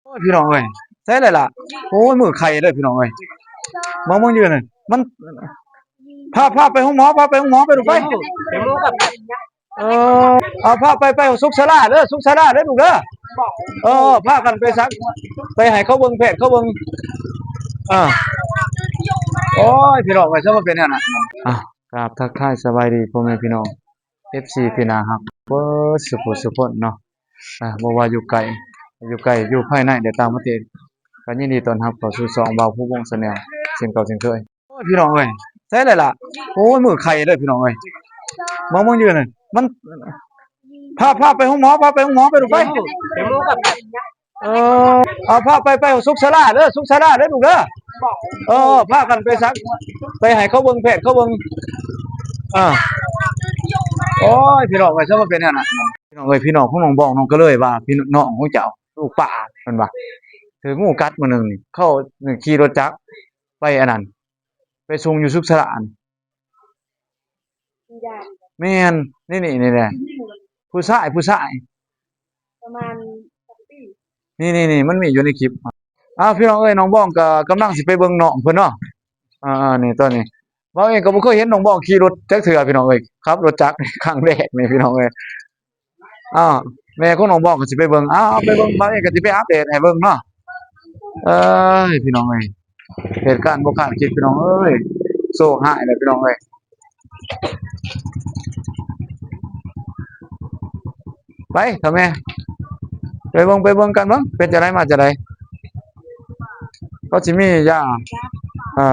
ໂອ້ຍ ພີ່ນ້ອງເອີຍ ໃສລະລະ ໂອ້ຍ ມືໄຂ້ເດີພີ່ນ້ອງເອີຍ ມາ ມາຢູ່ນັ້ນ ມັນ ພາ ພາໄປໂຮງໝໍ ພາໄປໂຮງໝໍ ໄປລູກໄປ ໄປໝໍກັບ ເອີ ເອົາພາໄປ ໄປສຸກສາລາເດີ ສຸກສາລາເດີລູກເດີ ເອີ ພາກັນໄປສັກ ໄປໃຫ້ເຂົາເບິ່ງ ແພດເຂົາເບິ່ງ ເອີ ໂອ້ຍ ພີ່ນ້ອງເອີຍ ຊະວ່າເປັນແນວນັ້ນ ອ່າ ກາບທັກທາຍສະບາຍດີພໍ່ແມ່ພີ່ນ້ອງ ເອັຟຊີ ທີ່ໜ້າຮັກເບິດສຸຜູ້ສຸຄົນເນາະ ອ່າ ບໍ່ວ່າຢູ່ໄກ ຢູ່ໃກ້ ຢູ່ພາຍໃນ ແລະ ຕ່າງປະເທດ ກໍຍິນດີຕ້ອນຮັບເຂົ້າສູ່ຊ່ອງບ່າວພູວົງ Channel ເຊັ່ນເກົ່າເຊັ່ນເຄີຍ. ໂອ້ຍ ພີ່ນ້ອງເອີຍ ໃສລະລະ ໂອ້ຍ ມືໄຂ້ເດີພີ່ນ້ອງເອີຍ ມາ ມາຢູ່ນັ້ນ ມັນ ພາ ພາໄປໂຮງໝໍ ພາໄປໂຮງໝໍ ໄປລູກໄປ ໄປໝໍກັບ ເອີ ເອົາພາໄປ ໄປສຸກສາລາເດີ ສຸກສາລາເດີລູກເດີ ເອີ ພາກັນໄປສັກ ໄປໃຫ້ເຂົາເບິ່ງ ແພດເຂົາເບິ່ງ ເອີ ໂອ້ຍ ພີ່ນ້ອງເອີຍ ຊະວ່າເປັນແນວນັ້ນ ພີ່ນ້ອງເອີຍ ພີ່ນ້ອງຂອງນ້ອງບອງ ນ້ອງກໍເລີຍວ່າ ພີ່ນ້ອງຂອງເຈົ້າ ລູກປ້າ ເພິ່ນວ່າ ຖືກງູກັດມື້ໜຶ່ງນີ້ ເຂົາຂີ່ລົດຈັກໄປອັນນັ້ນ ໄປສົ່ງຢູ່ສຸກສາລາ ແມ່ນ ນີ້ ນີ້ ນີ້ແຫຼະ ຜູ້ຊາຍ ຜູ້ຊາຍ ປະມານ ນີ້ ນີ້ ນີ້ ມັນມີຢູ່ໃນຄລິບ ອ້າວ ພີ່ນ້ອງເອີຍ ນ້ອງບອງກໍກຳລັງຊິໄປເບິ່ງນ້ອງເພິ່ນເນາະ ອ່າ ນີ້ ຕອນນີ້ ເຮົາເອງກໍບໍ່ເຄີຍເຫັນນ້ອງບອງຂີ່ລົດຈັກເທື່ອ ພີ່ນ້ອງເອີຍ ຂັບລົດຈັກຄັ້ງແລກນີ້ ພີ່ນ້ອງເອີຍ ອ້າວ ແມ່ຂອງນ້ອງບອງກໍຊິໄປເບິ່ງ ອ້າວ ໄປເບິ່ງ ບ່າວເອງກໍຊິໄປອັບເດດໃຫ້ເບິ່ງເນາະ ເອີຍ ພີ່ນ້ອງເອີຍ ເຫດການບໍ່ຄາດຄິດ ພີ່ນ້ອງເອີຍ ໂຊກຮ້າຍແລ້ວ ພີ່ນ້ອງເອີຍ ໄປເຖົ້າແມ່ ໄປເບິ່ງ ໄປເບິ່ງກັນເບິ່ງ ເປັນຈັ່ງໃດ ມາຈັ່ງໃດ ເຂົາຊິມີຢາ ເອີ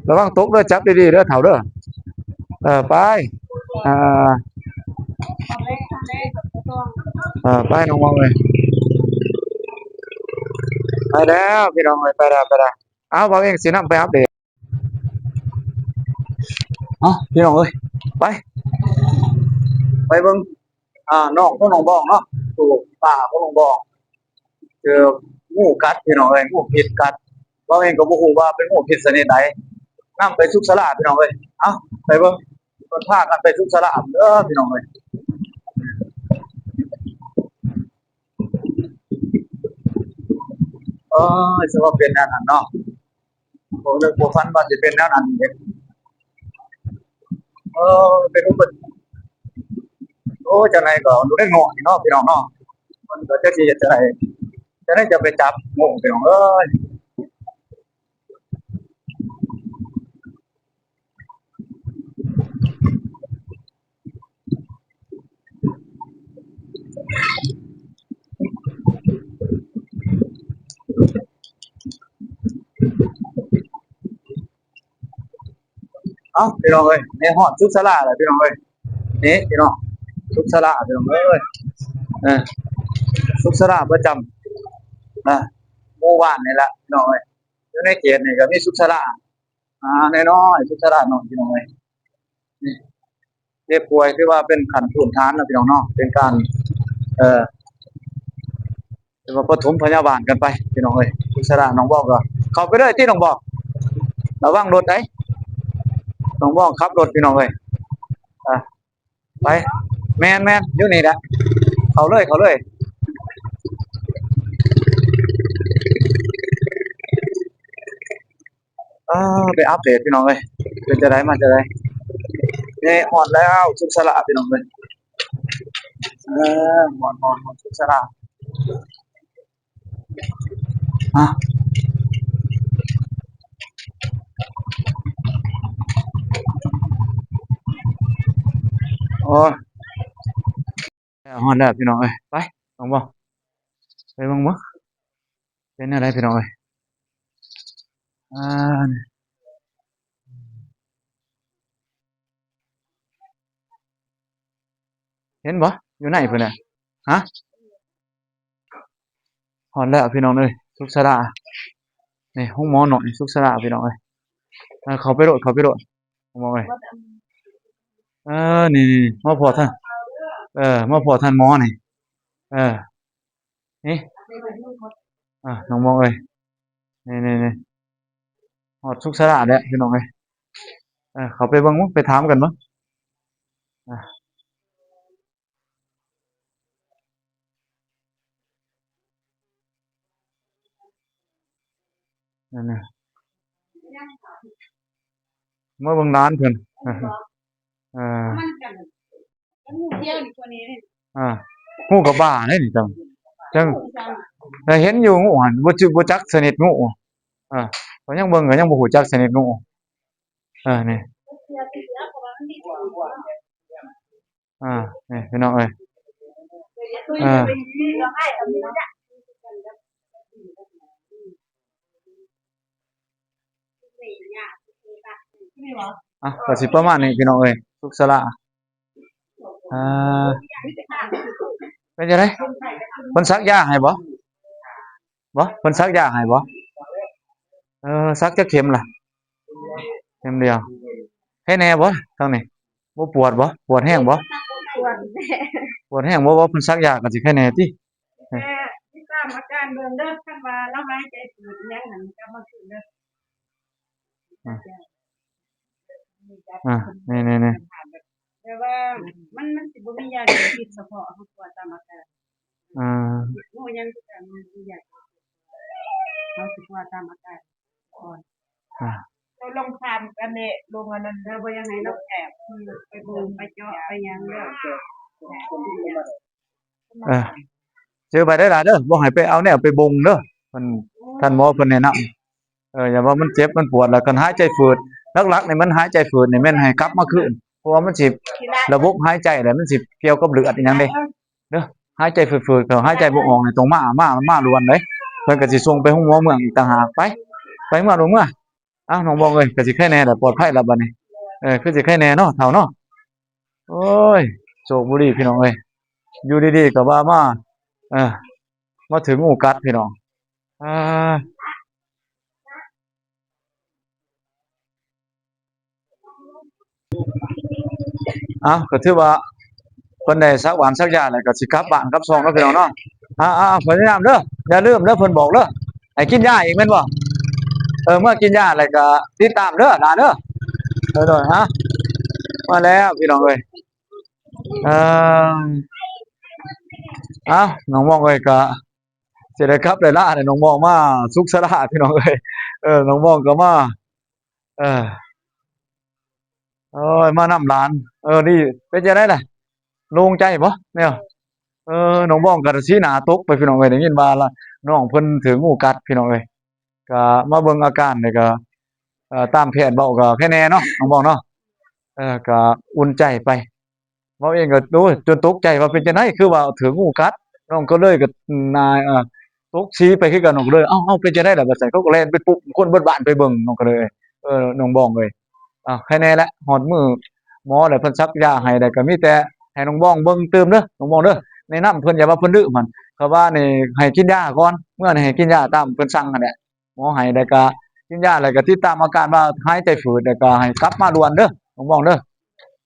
ລະວັງຕົກເດີ ຈັບດີໆເດີເຖົ້າເດີ ເອີ ໄປ ເອີ ເອີ ໄປນ້ອງເວົ້າເອີຍ ໄປແລ້ວ ພີ່ນ້ອງເອີຍ ໄປແລ້ວ ໄປແລ້ວ ເອົາ ເວົ້າເອງຊິນຳໄປອັບເດດ ເອົາ ພີ່ນ້ອງເອີຍ ໄປ ໄປເບິ່ງ ອ່າ ນ້ອງຂອງນ້ອງບອງເນາະ ໂຕປ້າຂອງນ້ອງບອງ ຖືກງູກັດ ພີ່ນ້ອງເອີຍ ງູພິດກັດ ເຮົາເອງກໍບໍ່ຮູ້ວ່າເປັນງູພິດຊະນິດໃດ ນຳໄປສຸກສາລາ ພີ່ນ້ອງເອີຍ ເອົາ ໄປເບິ່ງ ເພິ່ນພາກັນໄປສຸກສາລາເດີ ພີ່ນ້ອງເອີຍ ເອີຍ ສະວ່າເປັນແນວນັ້ນເນາະ. ບໍ່ນຶກບໍ່ຝັນວ່າຊິເປັນແນວນັ້ນເດ້ ເອີ ເປັນອຸບັດ ໂອ້ ຈັ່ງໃດກໍເດັກນ້ອຍເນາະ ພີ່ນ້ອງເນາະ ມັນກໍຈັກຊິເຮັດຈັ່ງໃດ ຈັ່ງໃດຈະໄປຈັບງູ ພີ່ນ້ອງເອີຍ. ເອົ້າ ພີ່ນ້ອງເອີຍ ນີ້ຮອດສຸກສາລາແລ້ວ ພີ່ນ້ອງເອີຍ ນີ້ ພີ່ນ້ອງ ສຸກສາລາ ພີ່ນ້ອງເອີຍ ເອີ ສຸກສາລາປະຈຳ ອ່າ ໝູ່ບ້ານນີ້ແຫຼະ ພີ່ນ້ອງເອີຍ ຢູ່ໃນເຂດນີ້ກໍມີສຸກສາລາ ອ່າ ນ້ອຍໆ ສຸກສາລານ້ອຍ ພີ່ນ້ອງເອີຍ ນີ້ ເຈັບປ່ວຍ ຖືວ່າເປັນຂັ້ນພື້ນຖານເນາະ ພີ່ນ້ອງເນາະ ເປັນການ ເອີ ຖືວ່າປະຖົມພະຍາບານກັນໄປ ພີ່ນ້ອງເອີຍ ຄຸນສາລາ ນ້ອງບອງກໍເຂົ້າໄປເລີຍຕິ ນ້ອງບອງ ລະວັງລົດໃດ ນ້ອງບອງຂັບລົດ ພີ່ນ້ອງເອີຍ ອ່າ ໄປ ແມ່ນໆ ຢູ່ນີ້ແຫຼະ ເຂົ້າເລີຍ ເຂົ້າເລີຍ. ອ່າ ໄປອັບເດດ ພີ່ນ້ອງເອີຍ ເປັນຈັ່ງໃດ ມາຈັ່ງໃດ ນີ້ຮອດແລ້ວ ສຸກສາລາ ພີ່ນ້ອງເອີຍ ເອີ ຮອດ ຮອດ ຮອດສຸກສາລາ ອ່ະ ໂອ້ຍ ຮອດແລ້ວພີ່ນ້ອງເອີຍ ໄປ ນ້ອງບອງ ໄປເບິ່ງເບິ່ງ ເປັນແນວໃດພີ່ນ້ອງເອີຍ ອ່າ ເຫັນບໍ່ ຢູ່ໃນພຸ້ນນະ ຮະ ຮອດແລ້ວພີ່ນ້ອງເອີຍ ສຸກສາລາ ນີ້ໂຮງໝໍນ້ອຍ ສຸກສາລາ ພີ່ນ້ອງເອີຍ ເຂົ້າໄປໂລດ ເຂົ້າໄປໂລດ ໂຮງໝໍເອີຍ ເອີ ນີ້ໆ ມາພໍ້ທ່ານ ເອີ ມາພໍ້ທ່ານໝໍນີ້ ເອີ ນີ້ ອ່າ ນ້ອງບອງເອີຍ ນີ້ໆໆ ຮອດສຸກສາລາແລ້ວພີ່ນ້ອງເອີຍ ເອີ ເຂົ້າໄປເບິ່ງເບິ່ງ ໄປຖາມກັນເບິ່ງ ອ່າ ເ ນັ້ນນະ ມາເບິ່ງຫຼານເພິ່ນ ເອີ ມັນກັນ ມັນຮູ້ດຽວນີ້ ຕົວນີ້ ອ່າ ຮູ້ກັບບ້າເດ້ນີ້ ຈັ່ງ ຈັ່ງ ແຕ່ເຫັນຢູ່ງູຫັ້ນ ບໍ່ຈື່ ບໍ່ຈັກຊະນິດງູ ເອີ ກໍຍັງເບິ່ງກໍຍັງບໍ່ຮູ້ຈັກຊະນິດງູ ເອີ ນີ້ ອ່າ ນີ້ພີ່ນ້ອງເອີຍ ອ່າ ອ່ະ ກໍຊິປະມານນີ້ພີ່ນ້ອງເອີຍ ສຸກສະຫຼາ ອ່າ ເປັນຈັ່ງໃດ ເພິ່ນສັກຢາໃຫ້ບໍ່? ບໍ່ ເພິ່ນສັກຢາໃຫ້ບໍ່? ເອີ ສັກຈັກເຂັມລະ? ເຂັມດຽວ ໄຄແນ່ບໍ່ທາງນີ້? ບໍ່ປວດບໍ່? ປວດແຮງບໍ່? ປວດແຮງ ປວດແຮງບໍ່? ວ່າເພິ່ນສັກຢາກໍຊິໄຄແນ່ຕິ? ແຕ່ຕິດຕາມອາການເບິ່ງເດີ ຄັນວ່າລາວຫາຍໃຈຝືດອີ່ຫຍັງຫັ້ນ ກັບມາຄືນເດີ ອ່າ ອ່າ ນີ້ໆໆ ແຕ່ວ່າມັນ ມັນຊິບໍ່ມີຢາເດີນພິດສະເພາະ ເຮົາກວດຕາມອາການ ອ່າ ໂອຫຍັງຄືກັນ ມັນມີຢາ ເຮົາຊິກວດຕາມອາການກ່ອນ ອ່າ ໂຕລົງຄາມກັນເດ ລົງອັນນັ້ນ ເຮົາບໍ່ຢາກໃຫ້ລາວແຄບ ໄປເບິ່ງໄປເຈາະໄປຫຍັງເດີ ເອີ ຊື້ໄປໄດ້ຫຼາຍເດີ ບໍ່ໃຫ້ໄປເອົາແນວໄປບົ່ງເດີ ເພິ່ນ ທ່ານໝໍເພິ່ນແນະນຳ ເອີ ຢ່າວ່າມັນເຈັບມັນປວດ ແລ້ວຄັນຫາຍໃຈຝືດ ຫຼັກໆນີ້ມັນຫາຍໃຈຝືດນີ້ແມ່ນໃຫ້ກັບມາຄືນ ເພາະວ່າມັນຊິ ລະບົບຫາຍໃຈແຫຼະ ມັນຊິກ່ຽວກັບເລືອດອີ່ຫຍັງເດ້ ເດີ ຫາຍໃຈຝືດໆ ເຂົາຫາຍໃຈບໍ່ອອກນີ້ຕ້ອງມາ ມາ ມາດ່ວນເດ້ ເພິ່ນກໍຊິສົ່ງໄປໂຮງໝໍເມືອງອີກຕ່າງຫາກ ໄປ ໄປເມືອ ເມືອ ເອົາ ນ້ອງບອງເອີຍ ກໍຊິໄຄແນ່ແຫຼະ ປອດໄພລະບັດນີ້ ເອີ ຄືຊິໄຄແນ່ເນາະ ເຖົ້າເນາະ ໂອ້ຍ ໂຊກບໍ່ດີພີ່ນ້ອງເອີຍ ຢູ່ດີໆກໍວ່າມາ ເອີ ມາຖືກງູກັດພີ່ນ້ອງ ອ່າ ເອົາ ກໍຖືວ່າເພິ່ນໄດ້ສັກຫວານສັກຢາແລ້ວ ກໍຊິກັບບ້ານກັບຊ່ອງເນາະພີ່ນ້ອງເນາະ ອ່າໆ ພະຍາຍາມເດີ ຢ່າລືມເດີ ເພິ່ນບອກເດີ ໃຫ້ກິນຢາອີກແມ່ນບໍ່? ເອີ ເມື່ອກິນຢາແລ້ວກໍຕິດຕາມເດີ ຫຼານເດີ ໂດຍໆ ອ່າ ມາແລ້ວພີ່ນ້ອງເອີຍ ເອີ ເອົາ ນ້ອງມອງເອີຍ ກໍ ຊິໄດ້ກັບໄດ້ລາແຫຼະ ນ້ອງມອງມາສຸກສະຫຼາພີ່ນ້ອງເອີຍ ເອີ ນ້ອງມອງກໍມາ ເອີ ໂອ້ຍ ມານຳຫຼານ ເອີ ນີ້ເປັນຈັ່ງໃດລະ ໂລ່ງໃຈບໍ່ແນວ? ເອີ ນ້ອງມອງກໍສີໜ້າຕົກໄປພີ່ນ້ອງເອີຍ ໄດ້ຍິນວ່າລະ ນ້ອງເພິ່ນຖືກງູກັດພີ່ນ້ອງເອີຍ ກໍມາເບິ່ງອາການແລ້ວກໍ ເອີ ຕາມແພດເວົ້າກໍໄຄແນ່ເນາະ ນ້ອງມອງເນາະ ເອີ ກໍອຸ່ນໃຈໄປ ເວົ້າເອງກໍ ໂອ້ຍ ຈົນຕົກໃຈວ່າເປັນຈັ່ງໃດ ຄືວ່າຖືກງູກັດ ນ້ອງກໍເລີຍກໍໜ້າ ເອີ ຕົກສີໄປຄືກັນ ນ້ອງກໍເລີຍ ເອົ້າ ເອົ້າ ເປັນຈັ່ງໃດລະ ວ່າຊັ້ນ ເຂົາກໍແລ່ນໄປປຸບ ຄົນເບິດບ້ານໄປເບິ່ງ ນ້ອງກໍເລີຍ ເອີ ນ້ອງບອງເອີຍ ເອົ້າ ໄຄແນ່ແຫຼະ ຮອດມື້ໝໍແລ້ວ ເພິ່ນສັກຢາໃຫ້ ແລ້ວກໍມີແຕ່ໃຫ້ນ້ອງບອງເບິ່ງຕື່ມເດີ ນ້ອງບອງເດີ ແນະນຳເພິ່ນ ຢ່າວ່າເພິ່ນດື້ຫັ້ນ ເຂົາວ່ານີ້ໃຫ້ກິນຢາກ່ອນ ເມື່ອນີ້ໃຫ້ກິນຢາຕາມເພິ່ນສັ່ງຫັ້ນແຫຼະ ໝໍໃຫ້ ແລ້ວກະກິນຢາ ແລ້ວກະຕິດຕາມອາການວ່າຫາຍໃຈຝືດ ແລ້ວກະໃຫ້ກັບມາດ່ວນເດີ ນ້ອງບອງເດີ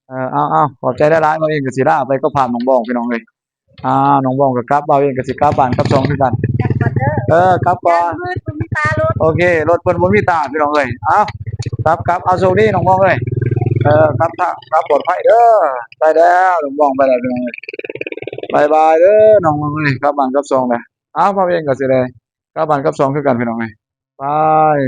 ເອີ ເອົາໆ ຂອບໃຈຫຼາຍໆ ບ່າວເອງກະຊິລາໄປກັບພາບນ້ອງບອງ ພີ່ນ້ອງເອີຍ ອ່າ ນ້ອງບອງກະກັບ ບ່າວເອງກະຊິກັບບ້ານກັບຊ່ອງຄືກັນ ກັບກ່ອນເດີ ເອີ ກັບກ່ອນ ໂອເຄ ລົດເພິ່ນບໍ່ມີຕາ ພີ່ນ້ອງເອີຍ ເອົາ ກັບໆ ເອົາ ໂຊກດີ ນ້ອງບອງເອີຍ ເອີ ກັບທາງ ກັບປອດໄພເດີ ໄປແລ້ວ ນ້ອງບອງໄປແລ້ວ ພີ່ນ້ອງເອີຍ ບາຍບາຍເດີ ນ້ອງບອງເອີຍ ກັບບ້ານກັບຊ່ອງແລ້ວ ເອົາ ບ່າວເອງກະຊິໄດ້ ກັບບ້ານກັບຊ່ອງຄືກັນ ພີ່ນ້ອງເອີຍ ບາຍ.